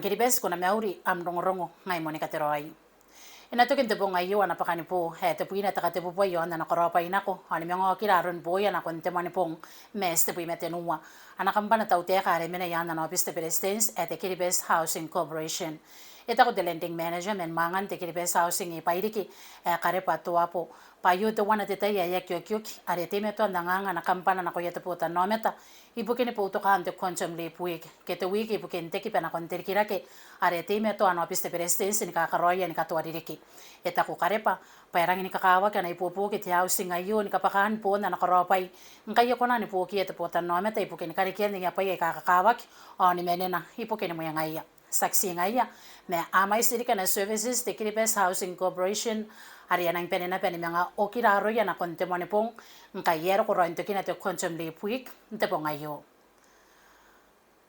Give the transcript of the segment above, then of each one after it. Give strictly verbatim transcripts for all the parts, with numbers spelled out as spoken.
Kiribati, ko na mauri, am rongorongo ngai Monica Teroi. E na toki n te bong aio ana bwakaniboo ae tebwina te katebubua iaon ana karaobwai nako ao ni manga okira aron booia nakon te Moanibong, Maati tebwi ma tenua, ana kambana tautaeka are mena i aan ana aobiti te Beretitenti ae te Kiribati Housing Corporation. E taku te lending manager man mwaangan te Kiribati Housing i Bairiki ae Karepa Toabo bwa aio teuana te tai ae aki okioki are e teimatoa n anganga ana kambana nakoia te botannaomata ibukin boutokaan te Quantum Leap Week ke te wiiki ibukin te kiba nakon te rikirake are e teimatoa ana aobiti te Beretitenti ni kakaraoia ni katoa ririki. E taku Karepa bwa e rangi ni kakawaki ana ibuobuoki te housing aio ni kabwakaan boon ana karaobwai ngkai e kona ni buokiia te botannaomata ibukin karekean aia bwai aika kakawaki ao ni manena ibukin mwengaia. Tiaki ti ngaia, ma a mwaiti riki ana services te Kiribati Housing Corporation are a nang bane naba ni manga okira aroia nakon te Moanibong ngkai e a roko raoi n tokina te Quantum Leap Week n te bong aio.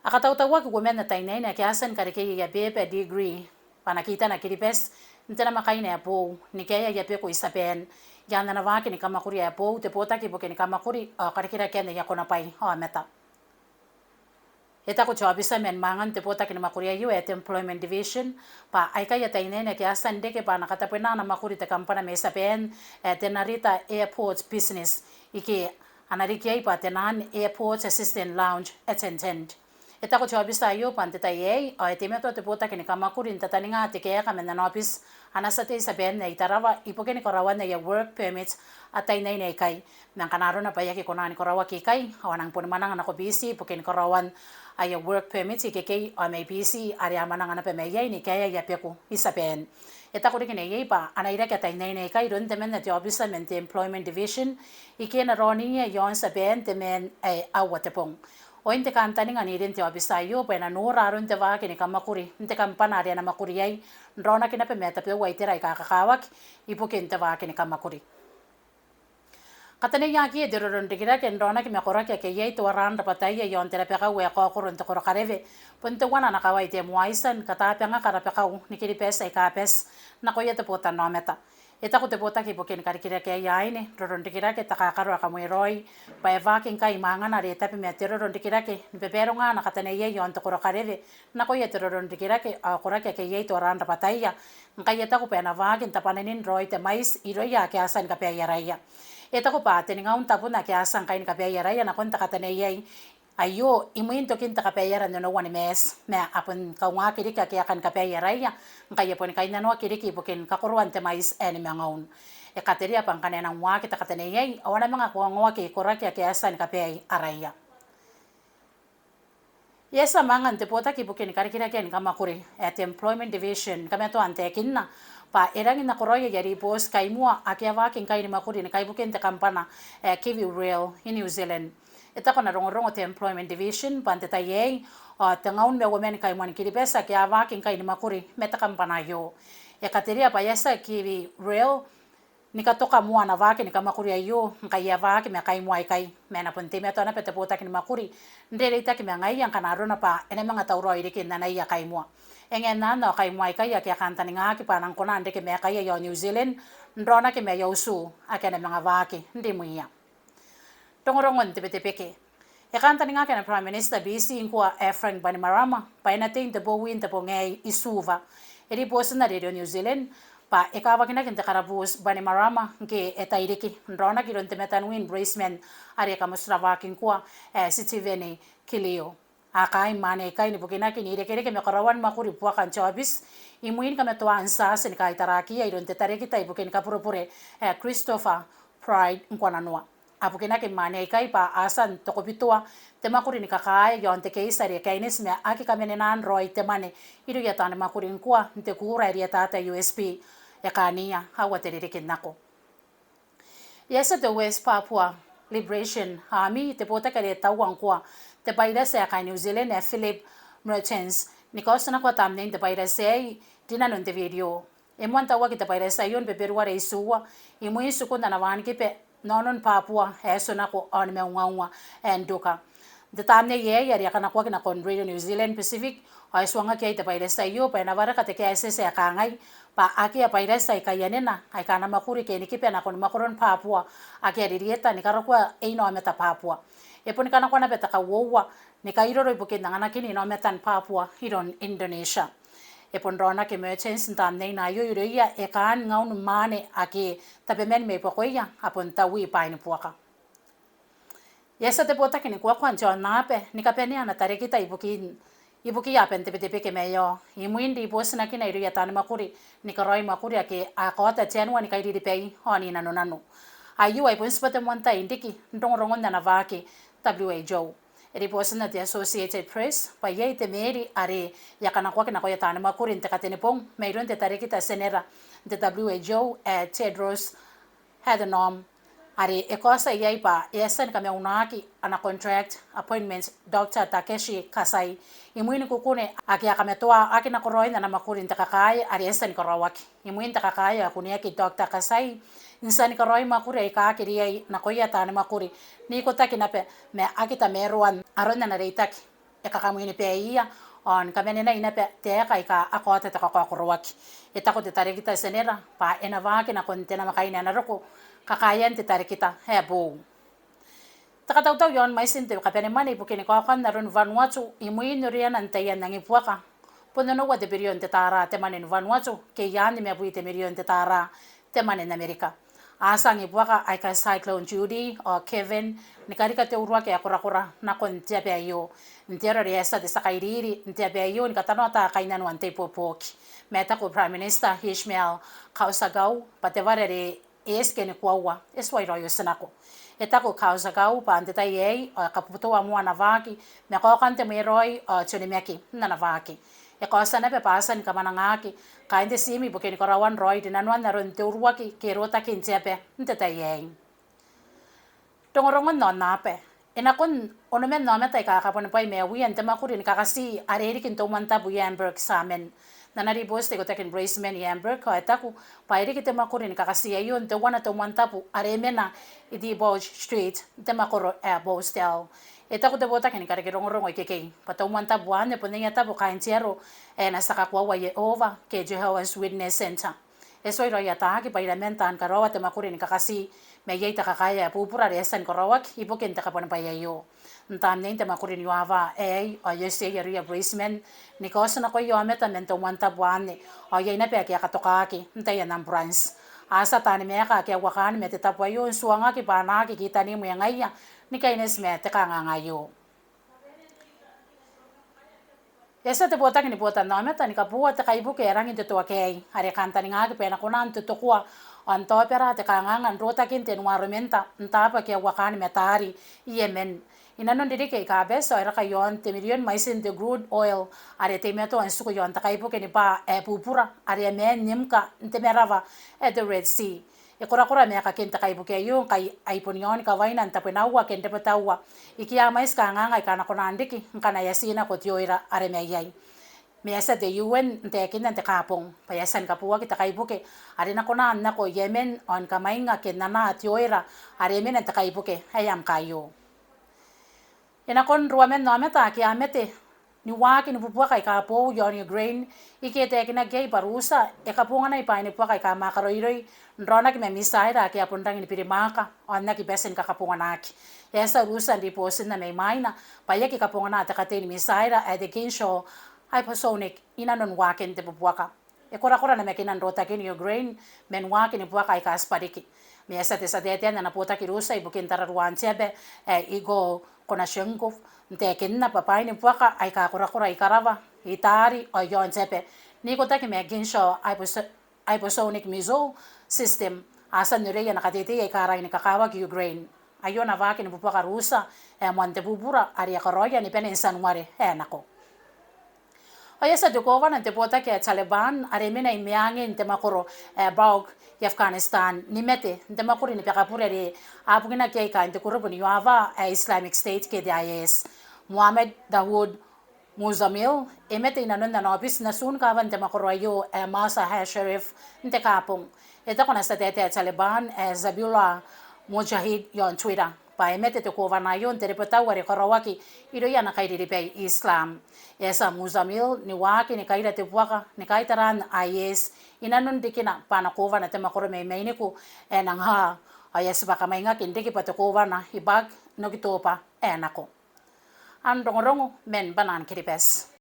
A katautauaki uoman ataeinnaine ake a tia ni karekei aia beeba, degree, bwa a na kitana Kiribati n te namwakaina ae boou ni kaea aia beku i Tiaban i aan ana waaki ni kamwakuri ae boou te Botaki ibukin Kamwakuri ao Karikirakean aia Konabwai Aomata. E taku te aobitia man mwaangan te botaki ni mwakuri aio ae te Employment Division bwa aikai ataeinnaine ake a tia n reke bwa a na katabwena ana mwakuri te kambana mai Tiaban ae te Narita Airport Business, ike a na riki iai bwa te Nan Airport Assistant Lounge Attendant. E taku te aobitia aio bwa n te tai aei ao e teimatoa te botaki ni kamwakuri n tataninga te kaeka man ana aobiti ana tia tei i Tiaban ae i Tarawa ibukin karaoan aia work permit ataeinnaine aikai. Ma ngkana arona bwa e aki kona ni karaoaki ikai ao a nang boni mwananga nako Biti ibukin karaoan aia work permit ikekei ao mai Biti are a mwananga naba mai iai ni kaea aia beku i Tiaban. E taku riki neiei bwa a na iraki ataeinnaine aikai iroun temanna te aobitia man te Employment Division ike e na raoniia iaon Tiaban te maan ae aua te bong. Oin te kantaninga n irin te aobitia aio bwa e na nora aron te waaki ni kamwakuri n te kambana are a na mwakuri iai, n raonaki naba ma tabeua itera aika kakawaki ibukin te waaki ni kamwakuri. Kataneiakiia te roro n rikirake n raonaki ma koraki ake iai toaraan rabwataia iaon te rabakau ae kaokoro n te korokarewe bon teuana ana kawai te MWYSSA ni katabangaka rabakau ni Kiribati aika bati nakoia te botannaomata. E taku te botaki ibukin karikirakeaia aine, roro n rikirake, takakaro ao kamweraoi bwa e waaki ngkai mwaangana are e tabe ma te roro n rikirake ni babaronga ana kataneiai iaon te korokarewe nakoia te roro n rikirake ao koraki ake iai toaraan rabwataia, ngkai e taku bwa e na waaki n tabwananin raoi te mwaiti irouia ake a tia ni kabaei araia. E taku bwa teningaun tabun ake a tia ngkai ni kabaei araia nakon te kataneiai aio imwin tokin te kabaeara n onoua ni Maati, ma a bon kaungaki riki ake a kan kabaei araia ngkai e boni kainnanoaki riki ibukin kakoroan te mwaiti ae nimangaun. E katerea bwa ngkana e nang waaki te kataneiai ao a na manga kaongoaki koraki ake a tia ni kabaei araia. E a tia mwaangan te botaki ibukin karikirakean kamwakuri ae te Employment Division ni kamatoa n taekinna bwa e rangi n nakoraoi aia ribooti kaimoa ake a waaki ngkai ni mwakuri ni kaibuken te kambana ae Kiwi Rail i New Zealand. E taku ana rongorongo te Employment Division bwa n te tai aei ao tengaun ma uoman kaimoan Kiribati ake a waaki ngkai ni mwakuri ma te kambana aio. E katerea bwa e a tia Kiwi Rail ni katoka moa ana waaki ni kamwakuri aio ngkai e a waaki ma kaimoa aikai, ma e na bon teimatoa naba te botaki ni mwakuri n rereitaki ma ngaiia ngkana arona bwa e na manga tauraoi riki n anaia kaimoa. E ngae n anne ao kaimoa aikai ake a kantaningaki bwa a nang kona n reke maekaia iaon New Zealand n raonaki ma aia utu ake a na manga waaki n rimwiia. Rongorongon te Betebeke. E kantaningaki ana Prime Minister Biti ngkoa ae Frank Bainimarama bwa e na tei n te bowi n te bong aei i Suva. E ribootinna Radio New Zealand bwa e kawakinaki n te karabuti Bainimarama ngke e tairiki n raonaki iroun te mataniwi n bureitiman are e kamotirawaaki ngkoa ae Sitiveni Qlio. A kaai mwaane aikai ni bukinaki n irekereke ma karaoan mwakuri buakan te aobiti imwin kamatoaan tiaati ni kaitarakiia iroun te tarekita ibukin kaburebure ae Christopher Pride ngkoananoa. A bukinaki mwaane aikai bwa a tia n tokobitoa te mwakuri ni kakaaea iaon te keiti are e kaineti ma aki kamanenan raoi te mwane irouia taani mwakuri ngkoa n te kuura ae rietata ae U S P. E kaania aua te ririki n nako. E a tia te West Papua Liberation Army, te botaki are e taua ngkoa te bairati ae kaain New Zealand ae Philip Mehrtens, ni kaotinakoa tamnein te bairati aei rinanon te video. E moan tauaki te bairati aio n Beberuare itiua, imwin tikun ana wanikiba inanon Papua ae e tionako ao ni maungaunga ae Nduga. N te tamnei aei are e a kanakoaki nakon Radio New Zealand Pacific, ao e tuangaki iai te bairati aio bwa e na wareka te kaetieti ae kangai, bwa akea bairati aika ianena aika a na mwakuri ke ni kiba nakon mwakoron Papua ake a ririeta ni karokoa einaomata Papua. E boni kanakoa naba te kauoua ni kairoro ibukin anganakin inaomatan Papua iroun Indonesia. E bon raonaki emergency n tamneina aio irouia e kaan ngaun mwaane ake tabeman mai buakoia a bon taui bwaai ni buoka. E a tia te botaki ni kuakua n te aonnaba ni kabanea ana tarekita ibukin, ibukia aban te Betebeke Maeao, imwin ribootinakina irouia taani mwakuri ni karaoi mwakuri ake a kaota te anua ni kairiribai ao n inanonano. Aio ai bon tibwa te moan tai n riki n rongorongon ana waaki WHO. E ribootinna te Associated Press bwa iai te meeri are e a kanakoaki nakoia taani mwakuri n te Katenibong mairoun te tarekita tienera n te WHO ae Tedros Adhanom, are e kaotia iai bwa e a tia ni kamaunaki ana contract appointment Doctor Takeshi Kasai, imwin kukune ake a kamatoa aki nakoraoin ana mwakuri n te kakaae are e a tia ni karaoaki. Imwin te kakaae ao e kuneaki Doctor Kasai n tia ni karaoi mwakuri aika aki riai nakoia taani mwakuri, n ikotaki naba ma aki tamaroan aron ana reitaki. E kakamwinibaia ao ni kamanenai naba taeka aika a kaota te kakaokoroaki. E taku te tarekita tienera bwa e na waaki nakon te namwakaina ae na roko kakaean te tarekita ae boou. Te katautau iaon mwaitin te kabanemwane ibukin kaokan aron Vanuatu imwin oreana n taian angibuaka, bon onoua te birion te taara te mwane n Vanuatu ke iaan nimabwi te mirion te taara te mwane n Amerika. A tia angibuaka aika Cyclone Judy ao Kevin ni karika te uruaki ae korakora nakon te aba aio, n te aro are e a tia te tia kairiri n te aba aio ni katanoata kainnanoan te ibuobuoki. Ma e taku Prime Minister Ishmael Kalsakau bwa te ware are e eti ke ni koaua e tuai raoi otinako. E taku Kalsakau bwa n te tai aei ao e kabobotoa moa ana waaki ma kaokan te mweraoi ao te onimaki n ana waaki. E kaotia naba bwa a tia ni kamwanangaki kaain te tiim ibukin karaoan raoi rinanoan aron te uruaki ke rotakin te aba n te tai aei. Rongorongon aonnaba. E nakon onoman aomata aika a kabuanibwai maiuia n te mwakuri ni kakati are e riki n te umwantabu i Hamburg, Tiaman. N ana ribooti te ikotaki ni bureitiman i Hamburg ao e taku bwa e riki te mwakuri ni kakati aio n teuana te umwantabu are e mena i Diebold Street n te mwakoro ae Borstel. E taku te botaki ni kareke rongorongo ikekei bwa te umwantabu anne bon aia tabo kaain te aro ae na tia kakoaua Iehova ke Jehovah's Witness Centre. E tuai raoi ataaki bwa iraman taan karaoa te mwakuri ni kakati, ma iai te kakae ae bubura are e a tia ni karaoaki ibukin te kabuanibwai aio. N tamnein te mwakuri n iowawa aei ao e oti iai aroia bureitiman ni kaoti nakoia aomata man te umwantabu anne, ao iai naba ake a katokaaki n taian ambulance. A tia taani maeka ake a uakaan ma te tabo aio n tuangaki bwa a na aki kitani mwengaia ni kaineti ma te kanganga aio. E a tia te botaki ni botannaomata ni kabooa te kaibuke ae rangi n totoaki aei, are kantaningaaki bwa e na kona n totokoa ao n taobara te kanganga n rotakin te environment n taabo ake a uakaan ma taari i Yemen. Inanon ririki aika bati ao e raka iaon te mirion mwaitin te crude oil are teimatoa n tiku iaon te kaibuke ni bwaa ae bubura are e a maan n imka n te marawa ae te Red Sea. E korakora maakakin te kaibuke aio ngkai ai bon iaon kawaina n tabwenaua ke n rebwetaua ike a mwaiti kanganga aika a na kona n riki ngkana e a tii nako te oera are maiai. Ma e a tia te U N n taekinna n te Kaabong bwa e a tia ni kabooaki te kaibuke are e na kona n nako Yemen ao ni kamwainga ke n anaa te oera are e mena n te kaibuke ae Amuk aio. E nakon ruaman aomata ake a mate ni waaki ni bubuaka aika boou iaon Ukraine, ike e taekinaki iai bwa Russia e kabonganai bwaai ni buaka aika mwaakaroiroi n raonaki ma missile ake a bon rangi ni birimwaaka ao n aki bati ni kakabonganaki. E a tia Russia n ribootinna mai mwaina bwa e aki kabongana te katei ni missile ae te Kinzhal hypersonic inanon waakin te bubuaka. E korakora namakinan rotakin Ukraine man waaki ni buaka aika tibwa riki. Ma e a tia te tia taetae n ana botaki Russia ibukin tararuaan te aba ae Igor Konashenkov n taekinna bwa bwaai ni buaka aika korakora i karawa, i taari ao iaon te aba, n ikotaki ma Kinzhal hypers-, hypersonic missile system, a tia n noria ana kateitei aika rangi ni kakawaki Ukraine. Aio ana waaki ni bubuaka Russia ae moan te bubura are e a karaoia ni bane n Tianuare ae nako. Ao e a tia te kowana n te botaki ae Taliban are e mena i meangin te mwakoro ae Balkh i Afghanistan ni mate n te mwakuri ni bakabure are a bukinaki iai kaain te kurubu n iowawa ae Islamic State ke te I S. Mohammad Dawood Muzamil e mate inanon ana aobiti n atun kaawan te mwakoro aio ae Mazar-e Sharif n te Kaabong. E taku ana tia taetae ae Taliban ae Zabihullah Mujahid iaon Twitter Ao e mate te kowana aio n te rebwetau are karaoaki irouia ana kairiribai Islam. E a tia Muzamil ni waaki ni kaira te buaka ni kaitaraan IS inanon rikina bwa ana kowana te mwakoro mai mainiku ae nang aa, ao e a tibwa kamwaingaki n riki bwa te kowana i Bak n Okitoba ae nako. Am rongorongo man Bwanan Kiribati.